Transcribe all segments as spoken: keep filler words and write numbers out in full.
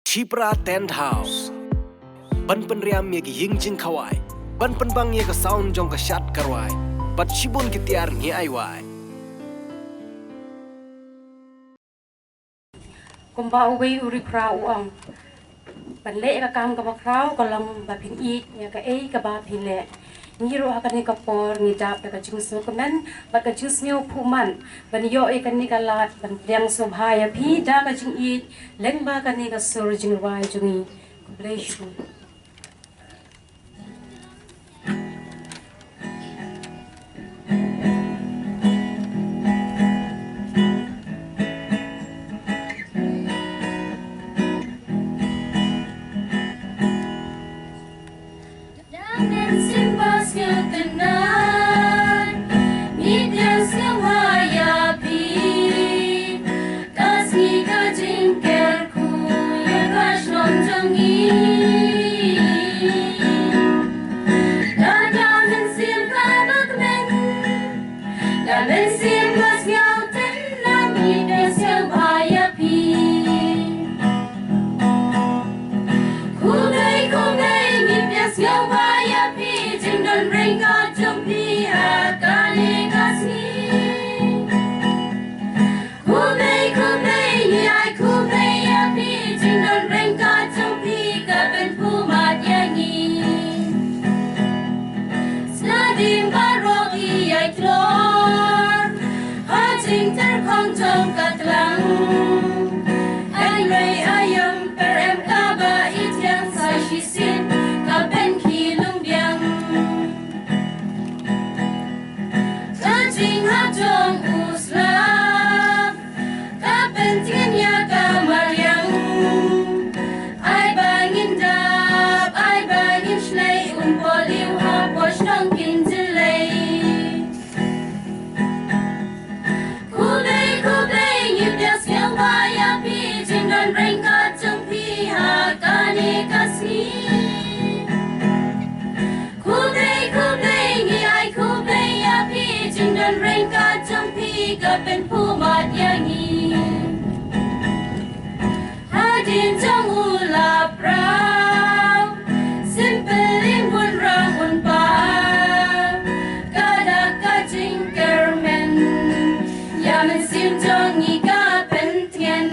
Shipra Tent House. Ban pynriam ïa ki ïing jingkhawai, ban pynbang ïa ka sound jong ka shad ka rwai, bad shibun ki tiar ngi ai wai. Kumba uwei u riewkhraw u ong, ban leh ïa ka kam kaba khraw ka long ba phin ïeit ïa kaei kaba phi leh. Ngi ruh ha kane ka por ngi dap da ka jingsngewkmen bad ka jingsngewphuhmat ban ïoh ïa kane ka lad ban pdiang sngewbha ïa phi da ka jingïeit lyngba kane ka sur jingrwai jong ngi. Khublei shibun. Ka sngi ka jingker khuid ïa ka shnong jong ngi. Lada mynsiem ka bakmen, da mynsiem ka sngewtynnat, ngi pdiang sngewbha ïa phi. Khublei, khublei, ngi pdiang sngewbha ïa phi, jingdon ryngkat jong phi ha kane ka sngi. Khublei, khublei, ngi ai khublei ïa phi, jingdon ryngkat jong phi ka pynphuhmat ïa ngi. Sngewdei baroh ïa i klor ha jingtyrkhong jong ka tlang. Hynrei aïom pyrem kaba i thiang sa shisien ka pynkhih lung biang. Ka jinghap jong u slap ka pyntngen ïa ka mariang. Ai ba ngin dap, ai ba ngin shlei, um poh lieh hapoh shnong kin jlei. Khublei, khublei, ngi pdiang sngewbha ïa phi, jingdon ryngkat jong phi ha kane ka sngi. Khublei, khublei, ngi ai khublei ïa phi, jingdon ryngkat jong phi ka pynphuhmat ïa ngi. Hadien jong u laprau, Sympyling Wunrang Wunpa, ka dak ka jingkyrmen ïa mynsiem jong ngi ka pyntngen.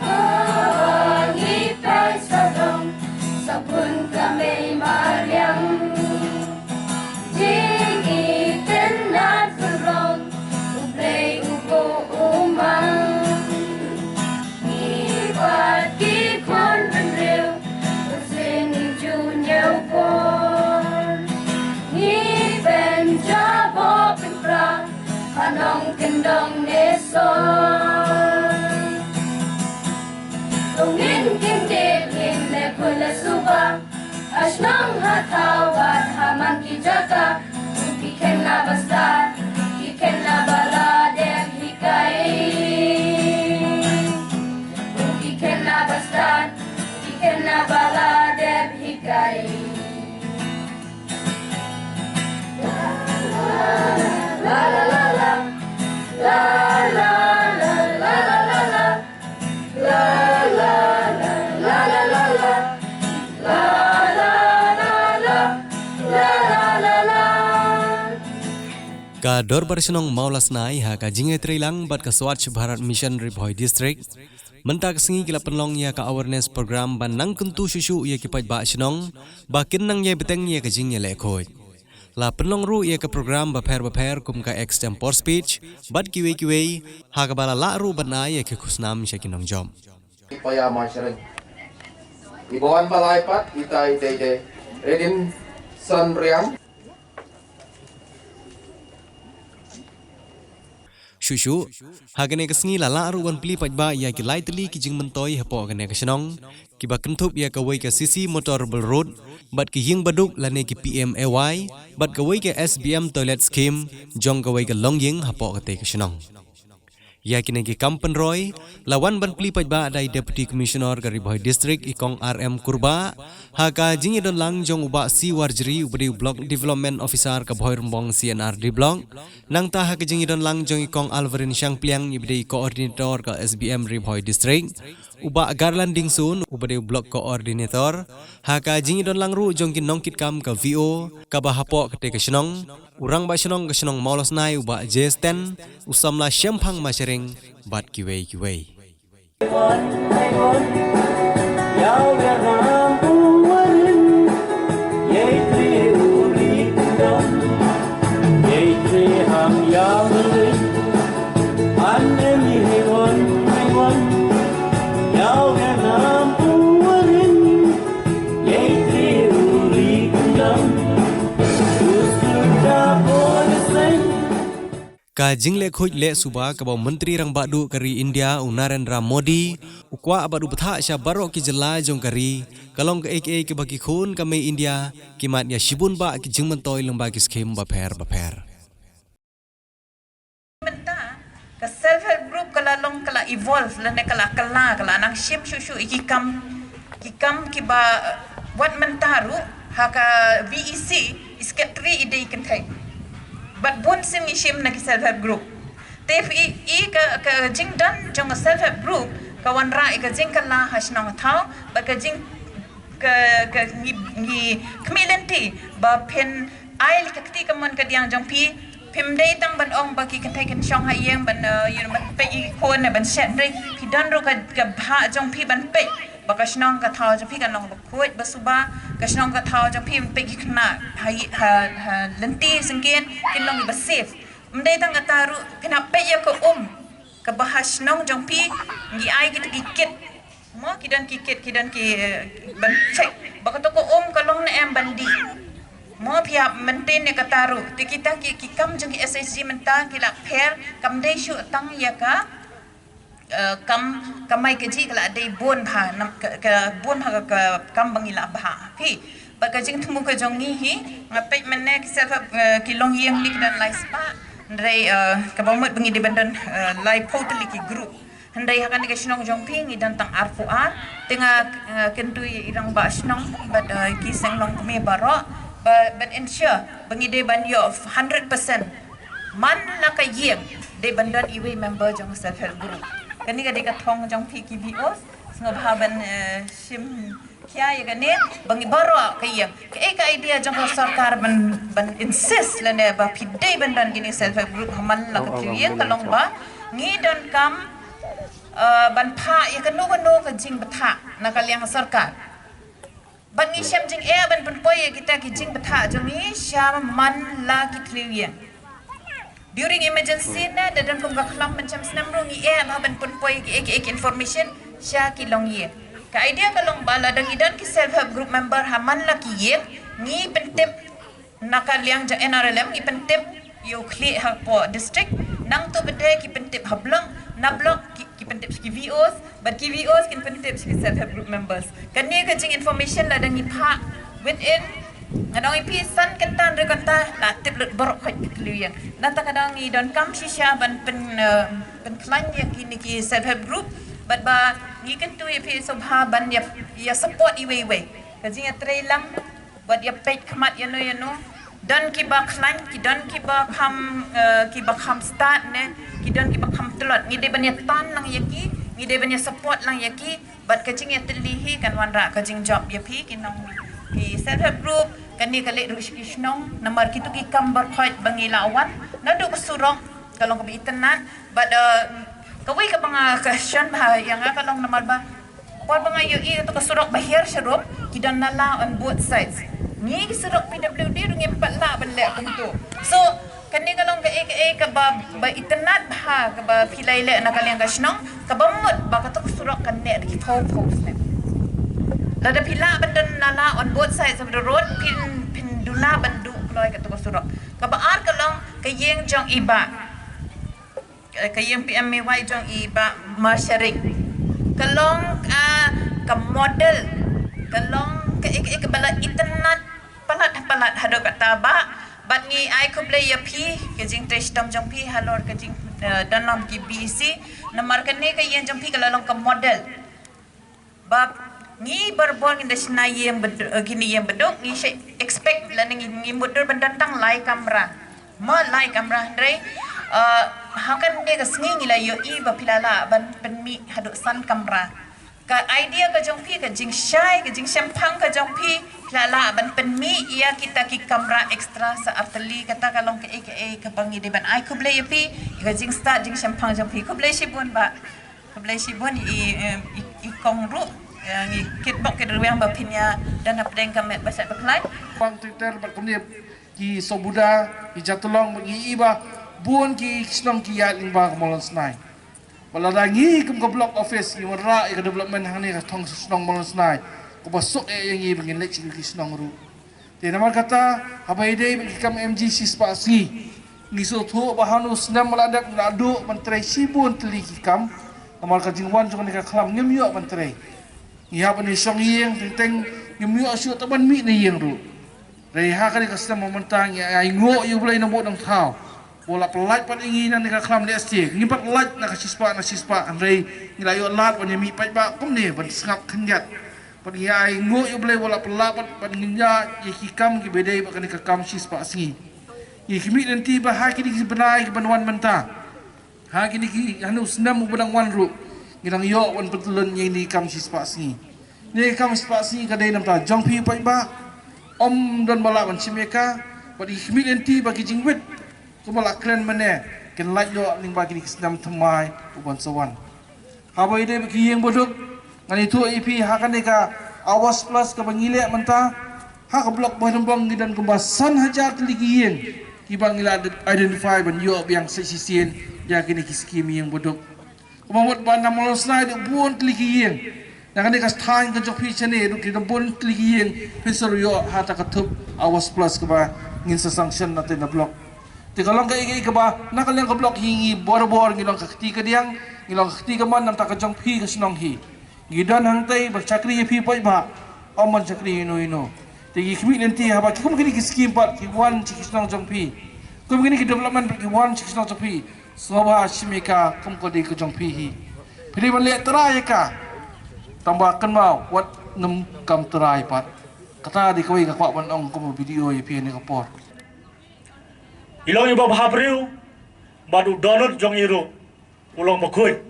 Haba ngi phai sawdong, sa khun ka mei mariang. Jingitynnad khun rong, u Blei u buh u mang. Ngi pat ki khun bynriew, u sien ngi ju ñiew khun. Ngi pynjah bok pynpra, ha nongkyndong ne sor. To ngin kyndit, ngin leh khun leh suba, ha shnong ha thaw bad ha man ki jaka. Ki khynnah bastad, ki khynnah ba la dep hikai. Ki khynnah bastad, ki khynnah ba la dep hikai. Ka Dorbar Shnong Mawlasnai ha ka jingïatreilang bad ka Swachh Bharat Mission Ri Bhoi District, mynta ka sngi ki la pynlong ïa ka awareness program ban nang kyntu shuh shuh ïa ki paidbah shnong ba kin nang ïai bteng ïa ka jingïaleh khuid. La pynlong ruh ïa ka program bapher bapher kum ka extempore speech bad kiwei kiwei, ha kaba la lah ruh ban ai ïa ki khusnam sha ki nongjop. Paya Mashring. Iba wan ba lai pat, itai dei dei Redinson Riang. Shuh shuh, ha kane ka sngi la lah ruh ban plie paidbah ïa ki lai tylli ki jingmyntoi hapoh kane ka shnong, kiba kynthup ïa kawei ka C C Motorable Road, bad ki ïing baduk lane ki P M A Y, bad kawei ka S B M Toilet Scheme, jong kawei ka longïing hapoh katei ka shnong. Ïa kine ki kam pynroi la wan ban plie paidbah da i Deputy Commissioner ka Ri Bhoi District, i Kong R M Kurbah, ha ka jingïadon lang jong u Bah C Warjri, uba dei u Block Development Officer ka Bhoirymbong C and R D Block. Nangta ha ka jingïadon lang jong i Kong Alvarin Shangpliang, uba dei i Coordinator ka S B M Ri Bhoi District, u Bah Garland Dingsun, uba dei u Block Coordinator, ha ka jingïadon lang ruh jong ki nongkitkam ka V O kaba hapoh katei ka shnong, u Rangbah Shnong ka shnong Mawlasnai, u Bah J Sten, u samla shemphang Mashering, bad kiwei kiwei. Ka jingleh khuid leh suba kaba u Myntri Rangbah Duh ka ri India, u Narendra Modi, u kwah bad u bthah sha baroh ki jylla jong ka ri, ka long kaei kaei kaba ki khun ka mei India ki mad ïa shibun bah ki jingmyntoi lyngba ki skhim bapher bapher. Mynta ka self help group ka la long, ka la evolve lane ka la kylla, ka la nang shim shuh shuh ïa ki kam, ki kam kiba, eh, wat mynta ruh ha ka V E C i secretary i dei kynthei. Bad bun sien ngi shim na ki self help group. Te phi i ka, ka jingdon jong ka self help group ka wanrah ïa ka jingkylla ha shnong thaw, bad ka jing, ka, ka ngi, ngi khmih lynti ba phin ai ka kti kamon kadiang jong phi. Phim dei tang ban ong ba ki kynthei kin shong ha ïing ban, eh, ïa ban peit ïa ki khun ne ban shet, hynrei phi don ruh ka, ka bhah jong phi ban peit ba ka shnong ka thaw jong phi kan long ba khuid ba suba, ka shnong ka thaw jong phi ban peit ki khynnah ha, ha, ha lynti syngkien kin long ba safe. Ym dei tang kata ruh, phin hap peit ïa ka um, kaba ha shnong jong phi ngi ai kita ki kit. Mo, ki don ki kit, ki don ki, eh, ban check ba kato ka um ka long ne em ban dih. Mo, phi hap maintain ïa kata ruh. Te kita ki, ki kam jong ki S H G mynta ki la pher, kam dei shuh tang ïa ka, eh, kam kamai kajih, ka la dei bun bha, nam, ka, ka bun bha ka, ka kam ba ngi la bha. Phi, bad ka jingthmu ka jong ngi hi, nga peit mynne ki self help, eh, ki longïing ki don lai spah. Hynrei, eh, kaba mut ba ngi dei ban don, eh, laiphew tylli ki group. Hynrei ha kane ka shnong jong phi ngi don tang arphew ar. Te nga, eh, kyntu ïa i rangbah shnong bad, eh, ki seng longkmie baroh ba, ban ensure ba ngi dei ban ïoh hundred percent. Man la ka ïing dei ban don iwei member jong self help group. Kane ka dei ka thong jong phi ki V Os. Sngewbha ban, eh, shim khia ïa kane ba ngi baroh ka ïing. Kaei ka idea jong ka sorkar ban, ban insist lane ba phi dei ban don kine self help group ha man la ka three ïing, ka long ba ngi donkam, eh, ban phah ïa kano kano ka jingbthah na ka liang sorkar. Bad ngi shem jingeh ban pynpoi ïa kita ki jingbthah jong ngi sha man la ki three ïing. During emergency ne da don kum ka khlam ban shem snem ruh ngi eh ba ban pynpoi ki, ki, ki information sha ki longïing. Ka idea ka long ba lada ngi don ki self help group member ha man la ki ïing, ngi pyntip na ka liang jong N R L M, ngi pyntip ïa u khlieh hapoh district, nangta pat de ki pyntip ha block, na block ki, ki pyntip sha ki V Os, bad ki V Os kin pyntip sha ki self help group members. Kane ka jing information lada ngi phah within, nga ong ïa phi, san kynta hynriew kynta la tip lut baroh khoit ki three ïing. Nangta ka dang ngi donkam shisha ban pyn, eh, pynkhlaiñ ïa kine ki self help group, bad ba ngi kyntu ïa phi sngewbha ban ïa, ïa support iwei iwei. Ka jingïatreilang bad ïa peit khmat ïano ïano. Don kiba khlaiñ, ki don kiba kham, eh, kiba kham stad ne, ki don kiba kham tlot. Ngi dei ban ïa tan lang ïa ki, ngi dei ban ïa support lang ïa ki. Bad ka jingïatylli hi kan wanrah ka jingjop ïa phi ki nong, ki self help group. Kane ka leit ruh sha ki shnong, namar kito ki kam baroh khoit ba ngi la wan naduh ka surok ka long kaba itynnad. Bad, eh, kawei kaba nga kyrmen bha ïa nga ka long namar ba por ba nga ïohi ïa kato ka surok ba hiar sharum, ki don nala on both sides. Ngi ki surok P W D ruh ngim pat lah ban leh kumto. So kane ka long kaei kaei kaba, ba itynnad bha kaba phi la ïaleh na ka liang ka shnong, kaba mut ba kato ka surok kan neh da ki phew phew snem. Lada phi lah ban don nala on both sides of the road, phin, phin duh lah ban duh kloi kato ka surok. Kaba ar ka long ka ïing jong i bah, eh, ka ïing P M A Y jong i bah Marsharing. Ka long, ah, ka model, ka long kaei kaei kaba la itynnad palat palat haduh katta bah. Bad ngi ai khublei ïa phi, ka jingtrei shitom jong phi halor ka jing, eh, don lang ki B E C. Namar kane ka ïing jong phi ka la long ka model. Ba ngi barabor ngi da shna ïing beduk, eh, kine ïing beduk, ngi shu expect lane ngi, ngi mutdur ban don tang lai kamra. Mo lai kamra hynrei, eh, ha kane ka sngi ngi la ïohi ba phi la lah ban pynmih haduh san kamra. Ka idea ka jong phi, ka jingshai, ka jingshemphang ka jong phi, phi la lah ban pynmih ïa kita ki kamra extra sa artylli. Kata ka long kaei kaei kaba ngi dei ban ai khublei ïa phi, ïa ka jingstad jingshemphang jong phi. Khublei shibun bah. Khublei shibun i, em, i, i kong ruh, eh, ngi kitbok kitrwiang ba phin ïa don hapdeng ka met ba shet ba khlaiñ. Pang Twitter bad kumne ki Sobuda, ki Jatulong, bad ngi i ba bun ki shnong ki ïaid lyngba ka Mawlong Snai. Ba lada ngi kum ka block office ngi wanrah ïa ka development hangne ha thong shnong Mawlong Snai, kaba suk eh ïa ngi ba ngin leit sha ki shnong ruh. Te namar kata, haba ïadei bad ki kam M G shispah sngi, ngi sngewthuh ba ha une u snem ba la dep ngi la duh ban trei shibun tylli ki kam. Namar ka jingwan jong kane ka khlam ngim ïoh ban trei. Ngi hap ban ïashong ïing, teng teng ngim ïoh shuh tang ban mih na ïing ruh. Hynrei ha kane ka snem mynta ngi ainguh ïa U Blei Nongbuh Nongthaw ba u la pyllait pat ïa ngi na kane ka khlam lehse. Ngim pat lait na ka shispah na shispah, hynrei ngi la ïoh lad ban ïamih paidbah kumne ban sngap khyndiat. Bad ngi ainguh ïa U Blei ba u la pyllait pat ban ngin ïaid ïa ki kam kiba ïadei bad kane ka kam shispah sngi. Ngi khmih lynti ba ha kine ki bnai kiban wan mynta, ha kine ki, ha une u snem uba dang wan ruh, ngi dang ïoh ban pyntylun ïa kine ki kam shispah sngi. Kine ki kam shispah sngi ka dei na ka bynta jong phi paidbah. Ym don ba lah ban shim ïa ka. Bad ngi khmih lynti ba ki jingwit kumba la kren mynne kin lait noh lyngba kine ki snem thymmai uban sa wan. Haba ïadei bad ki ïing baduk, ngan ïathuh ïa phi ha kane ka Awas Plus kaba ngi leh mynta, ha ka block Bhoirymbong ngi don kumba san hajar tylli ki ïing kiba ngi la identify ban ïoh biang sa shisien ïa kine ki skim ïing baduk. Kumba mut ba na Mawlong Snai dei bun tylli ki ïing. Na kane ka thaiñ ka jong phi shane ruh ki don bun tylli ki ïing, phin sa ruh ïoh ha kata ka thup Awas Plus kaba ngin sa sanction na kata ka block. Te ka long kaei kaei kaba na ka liang ka block hi ngi bor bor ngi long ka kti kadiang, ngi long ka kti kamon na ka bynta ka jong phi ka shnong hi. Ngi don hangtei ban shakri ïa phi paidbah, ym ban shakri ïa uno uno. Te ngi khmih lynti haba ki kum kine ki skim pat ki wan sha ki shnong jong phi, kum kine ki development pat ki wan sha ki shnong jong phi, sngewbha shim ïa ka kum ka dei ka jong phi hi. Phi dei ban leh trai ïa ka. Tangba kynmaw wat nym kam trai pat. Kata dei kawei ka kwah ban ong kum u B D O ïa phi ha kane ka por. I long iba bhabriew bad u dohnud jong i ruh u long bakhuid,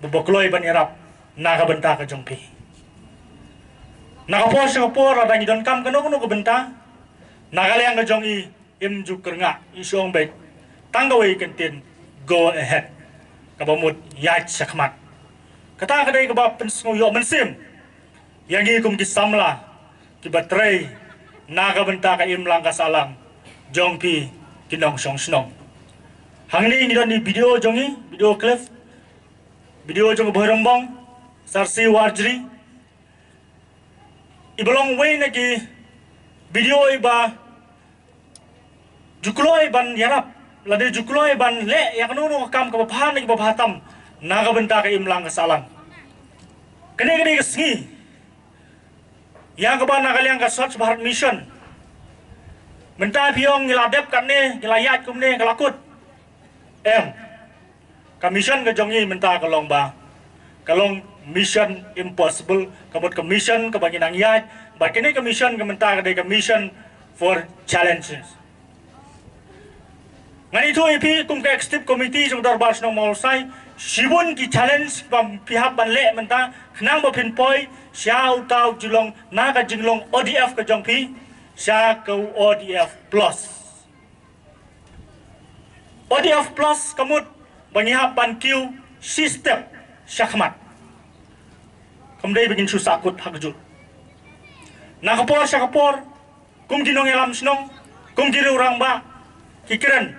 ba, ba kloi ban ïarap na ka bynta ka jong phi. Na ka por sha ka por lada ngi donkam kano kano ka bynta, na ka liang ka jong i im ju kyrngah, i shu ong beit tang kawei ka ktien, "Go ahead." Kaba mut ïaid shakhmat. Kata ka dei kaba pynsngew ïoh mynsiem ïa ngi kum ki samla kiba trei na ka bynta ka imlang ka sahlang jong phi ki nongshong shnong. Hangne ngi don i B D O jong i, B D O Cliff, B D O jong ka Bhoirymbong, Sarsi Warjri, iba long wei na ki B D O iba ju kloi ban ïarap lane ju kloi ban leh ïa kano kano ka kam kaba bha ne kaba bha tam na ka bynta ka imlang ka sahlang. Kane ka dei ka sngi ïa kaba na ka liang ka Swachh Bharat Mission, mynta phi ong ngi la dep katne, ngi la ïaid kumne, ka la kut. Em. Ka mission ka jong i mynta ka long ba, ka long mission impossible, ka mut ka mission kaba ngi nang ïaid. Bad kane ka mission ka mynta ka dei ka mission for challenges. Ngan ïathuh ïa phi kum ka executive committee jong Dorbar Shnong Mawlong Snai, shibun ki challenge ba phi hap ban leh mynta khnang ba phin poi sha uta u jinglong, na ka jinglong O D F ka jong phi sha ka O D F plus. O D F plus ka mut ba ngi hap ban kiew shi step shakhmat. Kam dei ba ngin shu sahkut ha kajuh. Na ka por sha ka por, kum ki nongïalam shnong, kum ki riew rangbah, ki kren,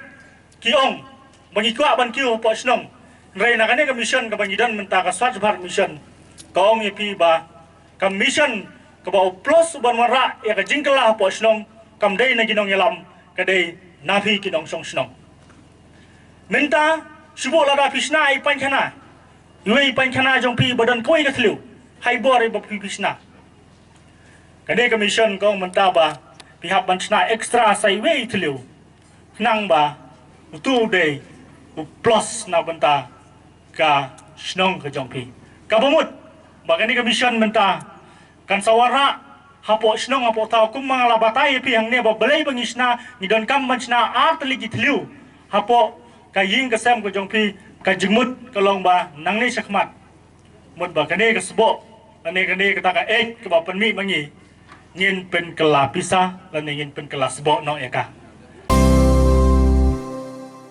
ki ong ba ngi kwah ban kiew hapoh shnong. Hynrei na kane ka mission kaba ngi don mynta, ka Swachh Bharat Mission, ka ong ïa phi ba ka mission kaba u plus u ban wanrah ïa ka jingkylla hapoh shnong kam dei na ki nongïalam, ka dei na phi ki nongshong shnong. Mynta shu buh lada phi shna i painkhana, iwei i painkhana jong phi ba don kawei ka thliew ha i bor iba phi, phi shna. Kane ka mission ka ong mynta ba phi hap ban shna extra sa iwei i thliew khnang ba utu u dei u plus na bynta ka shnong ka jong phi. Kaba mut ba kane ka mission mynta kan sa wanrah hapoh shnong hapoh thaw, kumba nga la batai ïa phi hangne ba balei ba ngi shna, ngi donkam ban shna ar tylli ki thliew hapoh ka ïing ka sem ka jong phi. Ka jingmut ka long ba nangne shakhmat, mut ba kane ka sboh lane kane kata ka eit kaba pynmih ma ngi, ngin pynkylla pisa lane ngin pynkylla sboh noh ïa ka.